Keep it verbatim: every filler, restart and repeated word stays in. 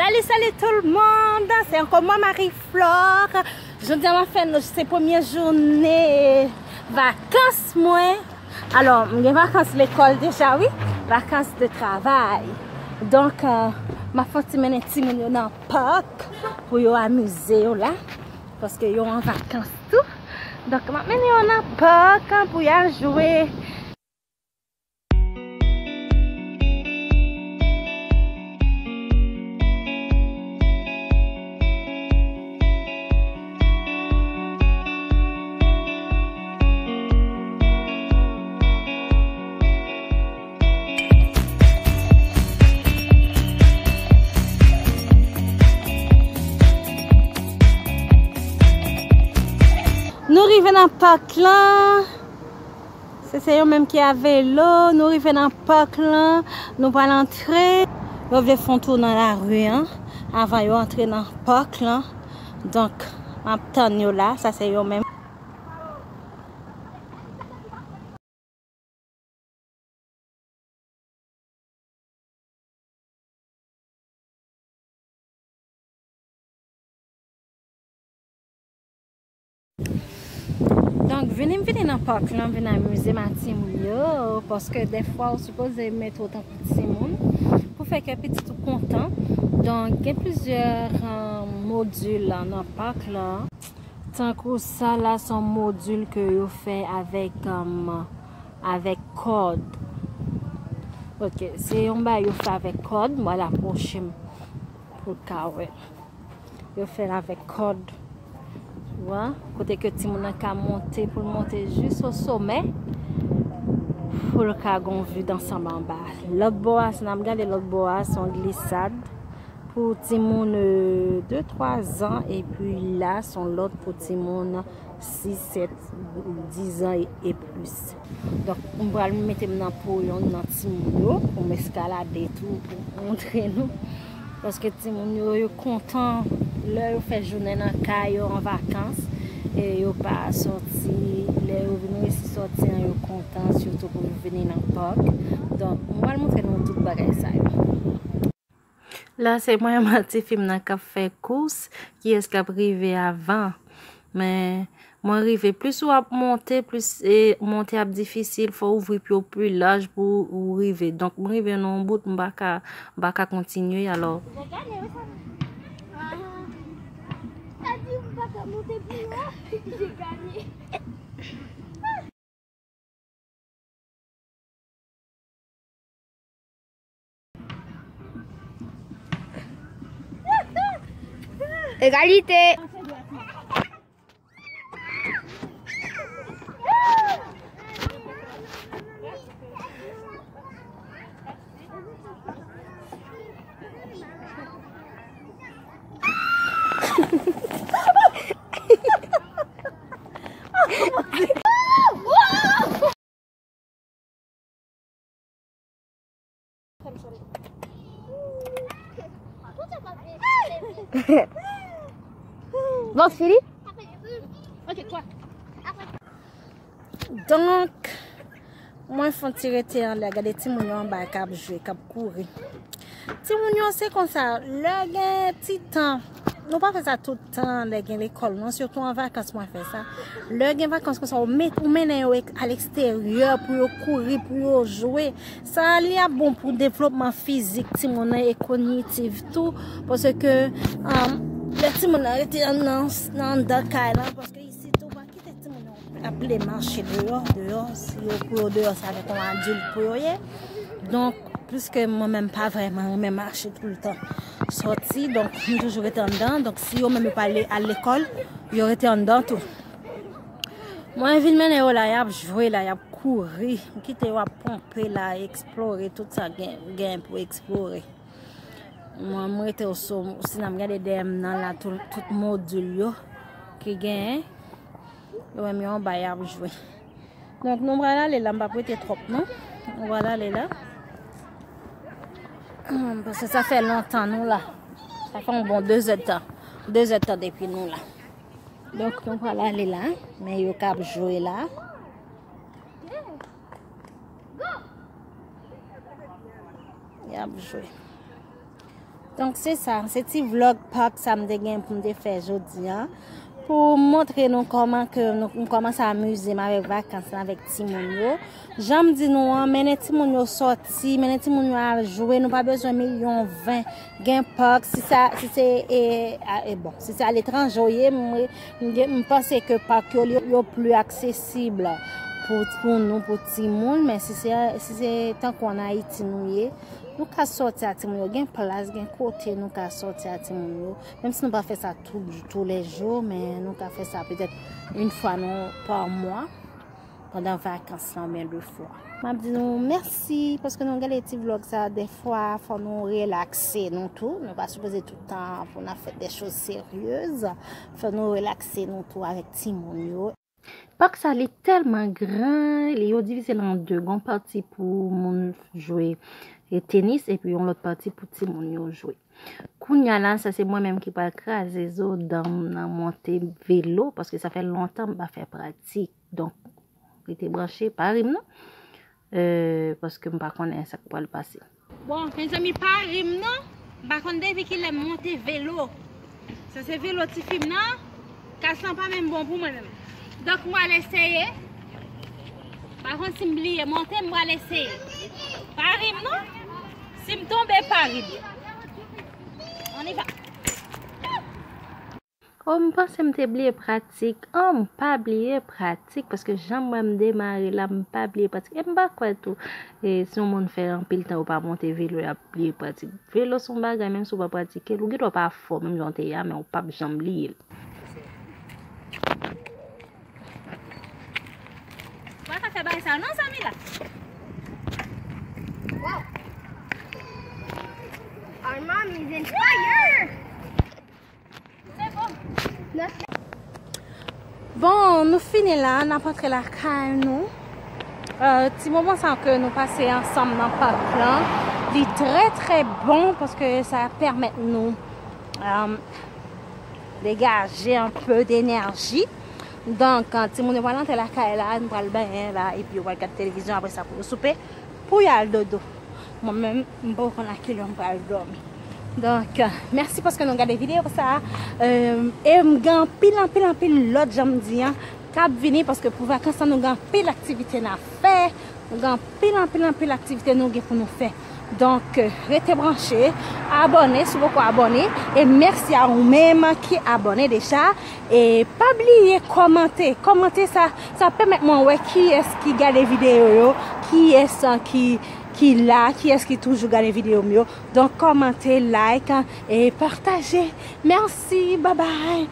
Salut, salut tout le monde, se ankò mwen Marie Flore. Jodi a m ap fè nou, se premye jounen vakans mwen. Alò, m gen vakans lekòl deja, wi. Vakans de travay. Donk, euh, m ap fè ti mennen timoun yo nan pak pou yo amize yo la. Paske yo an vakans tou. Donk, m ap mennen yo nan pak pou y al jwe. Nou rive nan pak lan. Se, se yo menm ki a velo. Nou rive nan pak lan. Nou pral antre. Yo vle fè yon tou nan lari an avan yo antre nan pak lan. Donk, m ap tann yo la. Sa se yo menm. Donk, vini m vini nan pak lan, vin amize m ak timoun yo, paske dèfwa ou sipoze mete w tankou timoun pou fè kè pitit ou kontan. Donk, gen plizyè, euh, modil nan pak lan. Tankou sa la, se yon modil ke yo fè avèk, um, avèk kòd. Ok, se yon bagay yo fè avèk kòd. Mwen al apwoche m pou l ka wè. Yo fè l avèk kòd. Ou wè? Kote ke timoun nan ka monte, pou l monte jis o somè, pou l ka gon vi dansanm anba. Lòt bò a, si n ap gade lòt bò a, se yon glisad pou timoun, euh, de twa zan, epi la, se yon lòt pou timoun sis, sèt, diz an e, e plis. Donk, m pral mete m nan po youn nan timoun yo, pou m eskalade tou, pou montre nou. Paske timoun yo, yo kontan lè yo fè jounen nan kay yo an vakans, e yo pa sòti, lè yo vin resi sòti an, yo kontan, sitou pou yo vini nan pak. Donk, m pral montre nou tout bagay sa yo. La, se mwen ak ti fi m nan k ap fè kous, kiyès k ap rive avan. Men, mwen rive, plis w ap monte, plis, e, monte ap difisil, fò w ouvri pye w pi laj pou w rive. Donk, m rive nan yon bout, m pa ka, m pa ka kontinye, alò. Sa di m pa ka monte pi wo, je gagné. Égalité. Bon, fini? Donk, mwen fè yon ti rete anlè, gade timoun yo anba k ap jwe, k ap kouri. Timoun yo, se konsa, lè gen ti tan, nou pa fè sa tout tan, lè gen lekòl, non, sitou an vakans, mwen fè sa. Lè gen vakans konsa, ou met, ou mennen yo ek-, a leksteryè pou yo kouri, pou yo jwe. Sa, li ap bon pou devlopman fizik timoun nan e konyitif tou, paske, um, lè timoun nan rete nan, nan anndan kay lan, paske isit, ou pa kite timoun yo ap vle mache deyò, deyò, si yo pou yo deyò, se avèk yon adilt pou yo ye. Donk, pliske mwen menm pa vrèman renmen mache toultan sòti, donk, m toujou rete anndan. Donk, si yo menm yo pa ale al lekòl, yo rete anndan tou. Mwen vin mennen yo la, y ap jwe la, y ap kouri. M kite yo ap ponpe la, eksplore tout sa gen, gen pou eksplore. Mwen, m rete oso, si n ap gade dèyè m nan la, tout, tout modil yo ki genyen. Yo menm yo anba, y ap jwe. Donk, nou pral ale la, m p ap rete twòp, non. Nou pral ale la. Paske sa fè lontan nou la. Sa fè yon bon de zèdtan. De zèdtan depi nou la. Donk, nou pral ale la, men yo k ap jwe la. Y ap jwe. Donk se sa, se ti vlog pak sa m te gen pou m te fè jodi a. Pou montre nou kòman ke nou, m kòmanse amize m avèk vakans lan avèk timoun yo. Jan m di nou an, mennen timoun yo sòti, mennen timoun yo al jwe, nou pa bezwen milyon ven. Gen pak, si sa, si se, e, a, e, bon, si se aletranje w ye, m, m, gen- m panse ke pak yo, yo, yo pli aksesib pou, pou nou, pou timoun, men si se, si se tankou ann Ayiti nou ye, nou ka sòti a timoun yo, gen plas, gen kote nou ka sòti a timoun yo, menm si nou pa fè sa tou, tou lè jou, men nou ka fè sa petèt yon fwa nan, pa mwa. Pandan vakans lan, oubyen de fwa. M ap di nou mèsi paske nou gade ti vlog sa. Dèfwa, fò nou relakse nou tou. Nou pa sipoze tout tan pou n ap fè de choz seryez. Fò nou relakse nou tou avèk timoun yo. Pak sa, li tèlman gran, li, yo divize l an de. Gon pati pou moun jwe, e, tenis, epi yon lòt pati pou timoun yo jwe. Kounya la, sa se mwen menm ki pral kraze zo dan m nan monte velo, paske sa fè lontan m pa fè pratik. Donk, rete branche, pa ri m non. Euh, paske m pa konnen sa k pral pase. Bon, mezanmi, pa ri m non. M pa konn depi kilè m monte velo. Sa se velo tifi m nan. Kas lan pa menm bon pou mwen menm. Donk, m pral eseye. Pa konn si m bliye monte, m pral eseye. Pa ri m non. Si m tonbe, pa ri m. On y va. Oh, m panse m te bliye pratik. Oh, m pa bliye pratik, paske jan m wè m demare la, m pa bliye pratik. E m pa kwè tou, e, si yon moun fè anpil tan ou pa monte velo, y ap bliye pratik. Velo se yon bagay, menm si w pa pratike l, ou gen dwa pa fò, menm jan w te ye a, men ou p ap janm bliye l. Ou pa ka fè bagay sa non, Samila. Wow. Our mom is in fire. Bon, nou fini la, n ap antre lakay nou. Euh, ti moman sa ke nou pase ansanm nan pak lan, li trè, trè bon paske sa pèmèt nou, euh, degaje anpe denèji. Donk, euh, timoun yo pral antre lakay la, nou pral benyen la, epi yo pral gade televizyon, apre sa pou yo soupe, pou y al dodo. Mwen menm, m poko konn a kilè m pral dòmi. Donk, mèsi paske nou gade videyo sa a. Euh, e m gen anpil, anpil, anpil lòt jan m di an k ap vini, paske pou vakans lan, nou gen anpil aktivite n ap fè. Nou gen anpil, anpil, anpil aktivite nou gen pou nou fè. Donk, euh, rete branche, abòne si w poko abòne. E mèsi a ou menm ki abòne deja. E pa bliye kòmante. Kòmante sa, sa pèmèt mwen wè kiyès ki gade videyo yo, kiyès, euh, ki, ki la, kiyès ki toujou gade videyo m yo. Donk, kòmante, like, e pataje. Mèsi, babay.